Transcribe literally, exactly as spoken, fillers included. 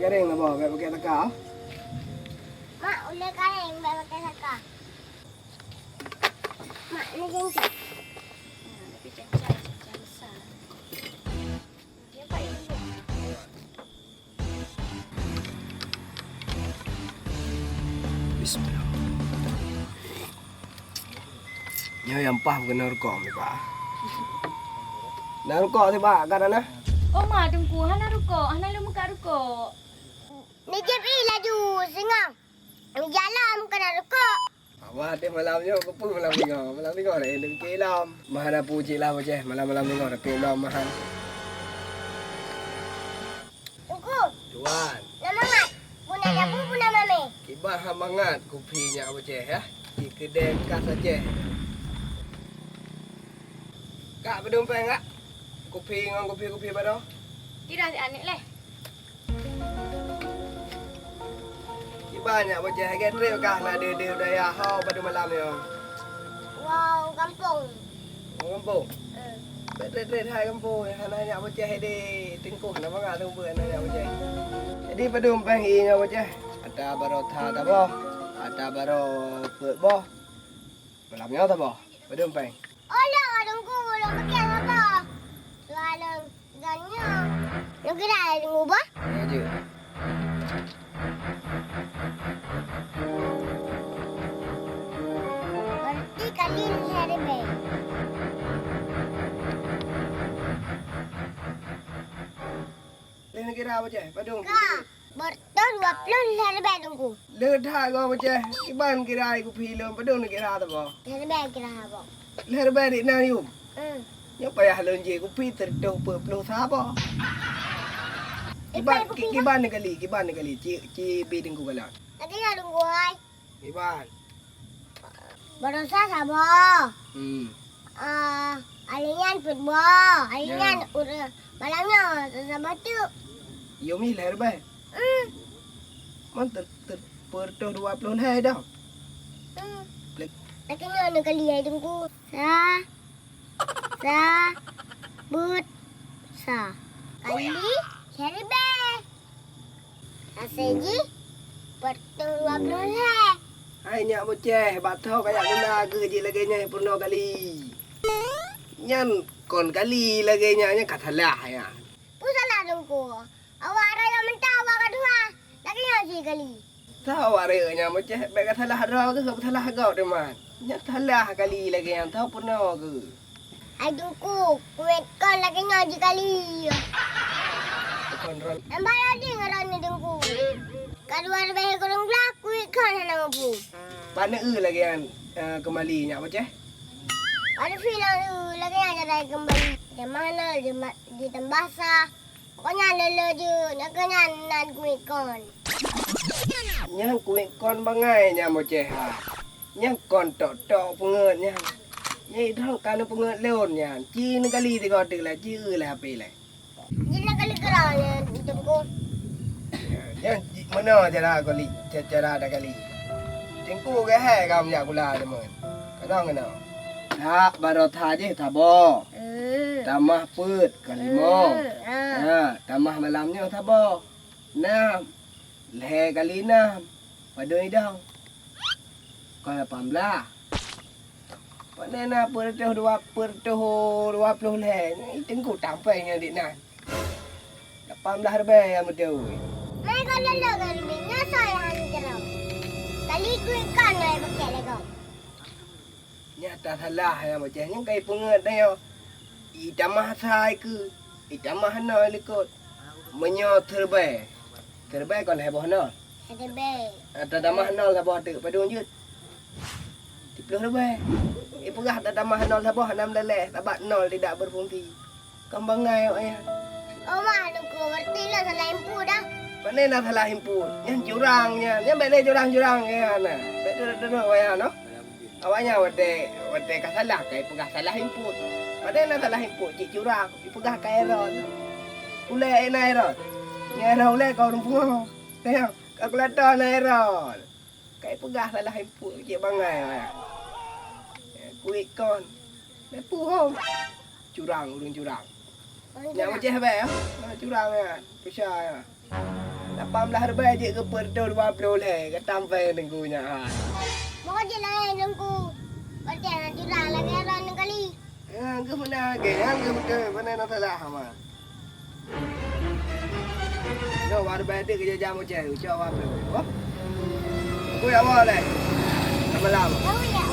Kareng lah, bah, bèk pakai saka. Mak, ulèe kareng, bèk pakai saka. Mak, ni cincin. Nah, tapi cincin, cincin besar. Dia pakai dulu. Bismillah. Nyoe nyang paih bukan rukok, Mbak. Na rukok sibak, ka na? Oh, ma, Teungku, hana rukok, hana lôn meukat rukok. Neujép ie laju, singoh. Jalan keunan rukok. Awah deh malam nyoe, keupeue malam singoh? Malam singoh laén deuke lom. Mah hana peue cit lah, Boceh. Malam-malam singoh deuke lom, mahan. Teungku. Tuan. Nyan mangat. Puna jabu, puna mamé. Kiban han mangat kupi nyak, Boceh, ya. Di keudè kas Aceh. Kak, padum péng, Kak? Kupi ngon kupi-kupi baroe. Tidak, si aneuk leh. Kiban nyak, Boceh, lagèe trép kah na deuh-deuh daya ho padum malam nyoe? Wow, gampông. Oh, gampông? Eh. Bèk trép-trép hai gampông, hana nyak, Boceh, di Teungku, hana mangat teuh beuet hana nyak, Boceh. Jadi padum péng ie nyoe, Boceh? Ata baroe that boh, ata baroe peuet boh. Malam nyoe saboh, padum péng? Oh, lôn, Teungku, lôn piké saboh. Suara lôn ganyang. Lôn kira Teungku boh? Ya, jeuet. Berarti kali lhèe ribèe. Lheuh neukira, Boceh, padum? Ka, beureutoh dua ploh lhèe ribèe, Teungku. Lheuh that goe, Boceh, kiban kira ie kupi lôn, padum neukira saboh? Lhèe ribèe kira saboh. Lhèe ribèe dik na yum? Hmm. Nyoe payah lôn jép kupi sireutôh peuet ploh saboh. Kiban, iban kupi ki-, kiban neukali, kiban neukali, ci, ci bi Teungku kalon. Lagèe nyan, Teungku hai. Iban. Baroesa saboh. Hmm. Ah, hari nyan peuet boh. Hari nyan ureueng malam nyoe saboh teuk. Yum ie lhèe ribèe? Hmm. Man ter-, ter-, sireutôh dua ploh lhèe dah. Hmm. Lek. Lagèe nyoe neukali hai Teungku. Sa, sa, buet, sa. Kali lhèe ribèe. Asai jih, sireutôh dua ploh lhèe. Hai nyak Boceh, bak tho kajak guna keuh jih lagèe nyan peurunoe kali. Nyan kon kali lagèe nyan, nyan ka salah nyan. Peue salah Teungku? Awak rayeuk mantong awak ka tuha, lagèe nyan jih kali. Tho awak rayeuk nyan Boceh, bèk ka salah droe keuh, ka salah gob teuma. Nyan salah kali lagèe nyan, tho peurunoe keuh. Hai Teungku, kuwét kon lagèe nyoe jikali. Kon ron. Nyan bah Rodin ngon Roni Teungku. Ka dua ribèe kureueng glah, kuwét kon hana mampu. Pat neueu lagèe nyan, eh, keumali nyak Boceh? Pat neueu lagèe nyan cara keumali. Jeuet manoe, jeuet ma-, jitambah sa. Pokoknya lé-lé jeuet, nyan keuh nyan nan kuwét kon. Nyan kuwét kon bangai nyan Boceh ha. Nyan kon tok-tok peungeuet nyan. Nyan idroe ka neupeungeuet lôn nyan. Ci neugali sigoe teuk lé, ci eu lé hapé lé. Jih neugali keudroe nyan, Teungku. Nyan ci-, meunoe cara gali, ca-, cara tagali. Teungku keuhai ka meujak gula teuma. Keunong keunoe. Dak baroe that jih saboh. Hmm. Tamah peuet ka lima. Hmm, ah. Ha, tamah malam nyoe saboh. Nam. Lhèe kali nam. Padum idong? Kon lapan blah. Pane na peuet reutôh dua, peuet reutôh dua ploh lhèe. Nyan Teungku tampéng nyan dik nan. Lapan blah ribèe nyang beutôi. Meunan kon lôn lôn ngon Umi nyoe soe nyang han keudroe. Kali kuwét kon nyoe pakai lé gob. Nyan tasalah nyan Boceh, nyan ka ipeungeuet nyoe. Itamah sa keuh, itamah nol likot. Meunyoe siribèe, siribèe kon lhèe boh nol. Siribèe. Tatamah nol saboh teuk padum jeuet? Siplôh ribèe. Ipeugah tatamah nol saboh hana meuleleh, sabab nol tidak berfungsi. Kon bangai awak nyan. Oh, ma, Teungku, berarti lôn salah input dah. Pane na salah input? Nyan curang nyan. Nyan bèk lé curang-curang nyan na. Bèk tuduh-tuduh awak nyan, noh. Awak nyan watèe, watèe ka salah, ka ipeugah salah input. Pane na salah input, cit curang. Ipeugah ka error. Ulèe na error. Nyan error ulèe ka ureueng pungo. Tengok, kalkulator na error. Ka ipeugah salah input, cit bangai awak nyan. Kuwét kon. Bèk puhom. Curang, ureueng curang. Nyan Boceh bèk, ya. Ha, curang, ya. Peusa, ya. Lapan belas ribèe jeuet keu per dua ploh lé, gata sampoe Teungku nyan hai. Meuko jeuet laén Teungku. Berarti hana curang lagèe droeneuh kali. Nyang geuh meunan lagèe, nyang geuh beutôi, meunan nyang salah hama. Nyoe baru berarti keu jam ucèh, ucok awak peureulèe. Aku ya Allah lé. Malam. Tahu ya?